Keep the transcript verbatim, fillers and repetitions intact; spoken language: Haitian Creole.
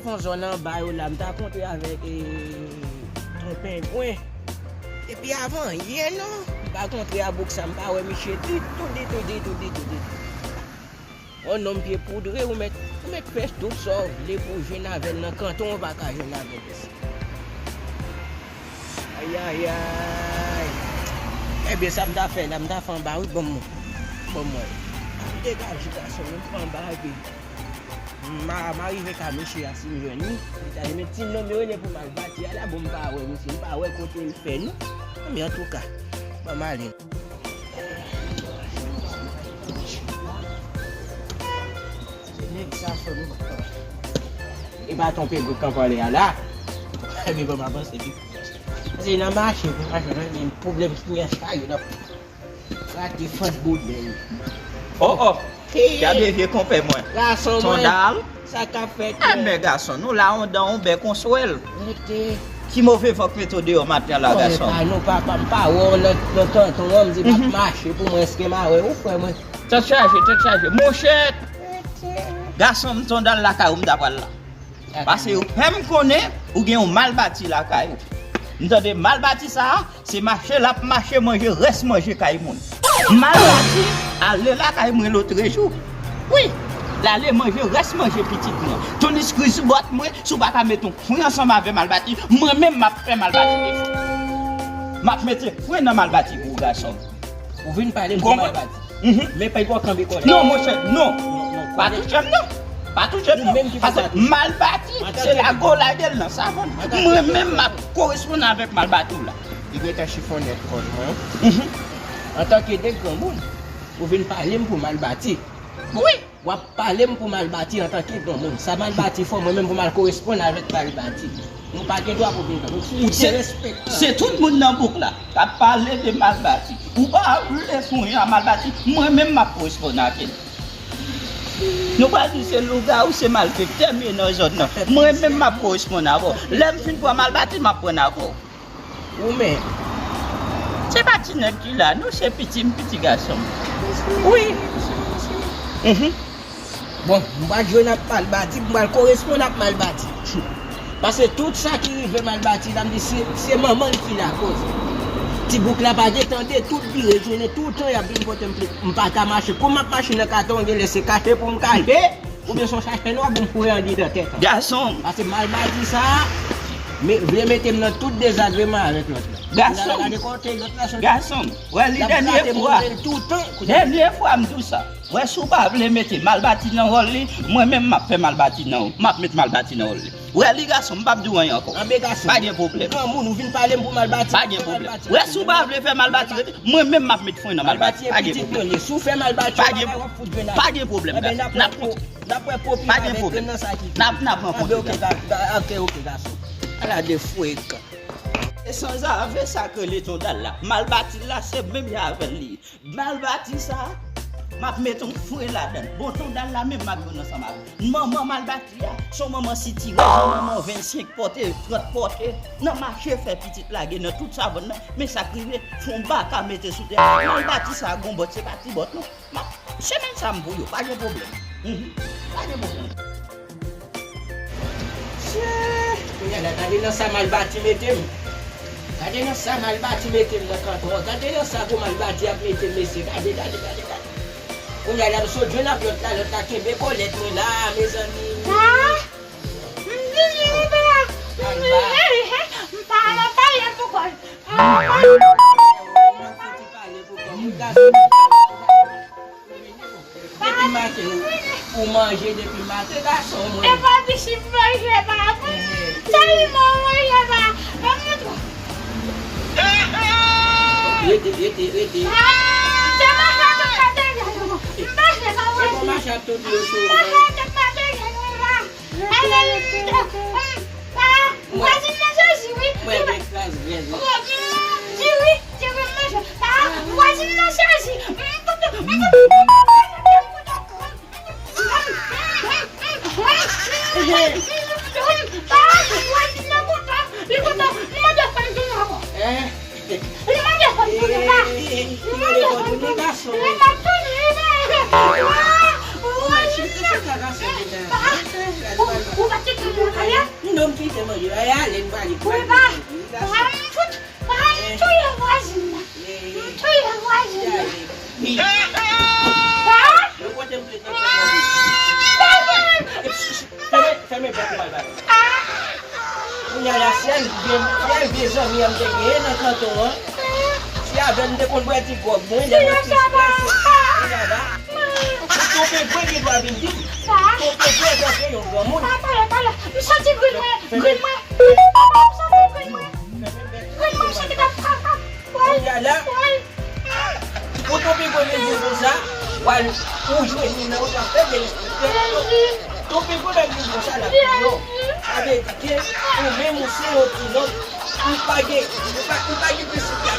Fon zòn anba yo la, m ta kontre avèk, e, Ton Pengwen. Epi avan yè non, m pa kontre a boug sa, m pa wè misye ditou, ditou, ditou, ditou, ditou. Yon nonm pye poudre, ou mèt, ou mèt fè tout sa w vle pou w jwenn avè l nan kanton, ou pa ka jwenn avè l isit. Ayayay. Ebyen, sa m ta fè la, m ta fè anba, wi, ban m, ban m wè. M degaje gason, m anba, epi m a, m a rive ka mesye a, si m jwenn li. Li ta di, men ti nonm yo rele pou m al bati a la, bon, m pa wè misye, m pa wè kote l fè non. Men antouka, ban m ale. Se nèg sa fò nou. E pa Ton Pengwen k ap pale a la. Ebyen, bon, m avanse pi. Paske nan mache, pou mache, men pwoblèm ki gen sa yo nan rate fant boudèy. Oh, oh. Gade vye konpè mwen. Gason mwen. Ton Dal. Sa k ap fèt? Enben, gason, nou la, on dan, on bèk, on swèl. Rete. Ki move van k mete w deyò maten an la, gason? Pa nou, papa, m pa wè w nan, nan kanton an, m di m ap mache pou mwen, èske m a wè ou, frè mwen? Tèt chaje, tèt chaje. Monchè! Gason m, Ton Dal, lakay ou m ta pral la. Paske ou fè m konnen ou gen yon malbati lakay ou. M tande malbati sa a, se mache l ap mache manje rès manje kay moun. Malbati ale lakay mwen lotrejou. Wi, l ale manje rès manje pitit mwen. Toniskri sou bòt mwen, si w pa ka mete yon fren ansanm avè malbati, mwen menm m ap fè malbati defo. M ap mete fren nan malbati pou ou, gason m. Ou vin pale m pou malbati. Mhm. Men pa poko kanpe kòlè. Non, monchè, non. Non, non, pa touche m, non. Pa touche m, non. Paske malbati, se la Golayde l nan savann. Mwen menm, m ap koresponn avèk malbati w la. Li gentan chifonnen kòd mwen. Mhm. Antanke de granmoun, ou vin pale m pou malbati. Wi. W ap pale m pou malbati antanke granmoun. Sa malbati fè w, mwen menm pou m al koresponn avèk malbati. Nou pa gen dwa pou vin tankou ou derespektan. Se tout moun nan bouk la k ap pale de malbati. Ou pa vle fouye a malbati, mwen menm m ap koresponn avè l. Nou pral di se lougawou, se malfektè m ye nan zòn nan. Mwen menm m ap koresponn avè w. Lè m fin pran malbati, m ap pran avè w. Ou menm. Se pa ti nèg ki la, non, se piti m, piti gason m. Wi. Mhm. Bon, m pral jwenn ak malbati, m pral koresponn ak malbati. Paske tout sa ki rive malbati la, m di se, se manman l ki lakoz. Ti bouk la pa gen tande, tout vire jounen, tout tan y ap vin pote m plent. M pa ka mache. Kòman m ap mache nan katon, gen lè se kache pou m kache. Oubyen se yon sachè nwa pou m foure andidan tèt an. Gason m. Paske malbati sa a, me, vle mete m nan tout dezagreman avèk lòt la. Gason m. Gade kote lòt la soti. Gason m. Wè li dènye fwa. Dènye fwa m di w sa. Wè si w pa vle mete malbati nan wòl li, mwen menm m ap fè malbati nan w. M ap met malbati nan wòl li. Wè li gason m, m p ap di w anyen ankò. Anben gason m. Pa gen pwoblèm. Granmoun, ou vin pale m pou malbati. Pa gen pwoblèm. Wè si w pa vle fè malbati rete, mwen menm m ap met fren nan malbati. Pa gen pwoblèm. Malbati e pitit mwen ye. Si w fè malbati, w ap fout grenn avè m. Pa gen pwoblèm. Anben n ap wè popi avèk grenn nan sa ki fè. N ap, n ap rankontre. Anben oke, ga-, ga-, oke, oke, gason. Ala de frekan. E sanzave sa k rele Tondal la. Malbati la, se menm jan avè l li ye. Malbati sa, m ap met yon fren ladan l. Bon, Tondal la menm m ap jwenn ansanm avè l. Manman malbati a, se yon manman sitirèz, yon manman vennsenk pòte, trant pòte. Nan mache fè pitit lage nan tout savann nan, men sa k rive, fè yon baka mete sou tè. Malbati sa gon bòt, se pa ti bòt non. M ap, semèn sa m pou yo, pa gen pwoblèm. Mhm. Pa gen pwoblèm. Tchè! Kounye a la, gade nan sa malbati mete m. Gade nan sa malbati mete m nan kanton an. Gade nan sa gwo malbati ap mete m, mesye. Gade, gade, gade, gade. Kounye a la, m sot jwenn ak lòt la, lòt la kenbe kòlèt mwen la, mezanmi. Ah! M di, m pa, m pa nan pale pou kòl. M pa nan pale pou kòl. Depi maten, ou, ou manje depi maten, gason mwen. E pa pichi m manje, pa. Sèlman manje, pa. Rete, rete, rete. Ah, se mache tout maten, m mache pa. Se bon mache tout yo sou. M mache tout maten, pa. Vwazin nan sezi, wi. Mwen gen kras grèz, wi. Di wi, di wi, m manje. Vwazin nan sezi. Vwazin nan kontan. Li kontan. Li mande fè l tounen ankò. Li mande fè l tounen, pa. Li mande fè l tounen. Li mande fè l tounen. Vwazin nan. Ou pa tcheke mwen, ale. Non, m kite manje. Ay, ale, m prale. Ou pa. Ay, fout. Ay, touye vwazin nan. Touye vwazin nan. Fèmen, fèmen bèk ou al pale. Kounye a la, sèl vye, sèl vye zanmi an m te genyen nan kanton an, se avè l m te konn bwè ti gwòg mwen, lè mwen te strese. Kounye a la, Tonton Gwen gen dwa vin di m. Tonton Gwen trete yon granmoun. Pa pale, pale. M santi grenn mwen, grenn mwen. M santi grenn mwen. Grenn mwen, m santi t ap, ap, ap. Kounye a la, pou Tonton Gwen vin di konsa, w al, ou jwenn li nan, ou t ap fè derespekte. Tonton Gwen menm vin konsa, l ap di yo. Sa vle di ke ou menm ou se yon ti nonm, ou pa gen, ou pa, ou pa gen prensip.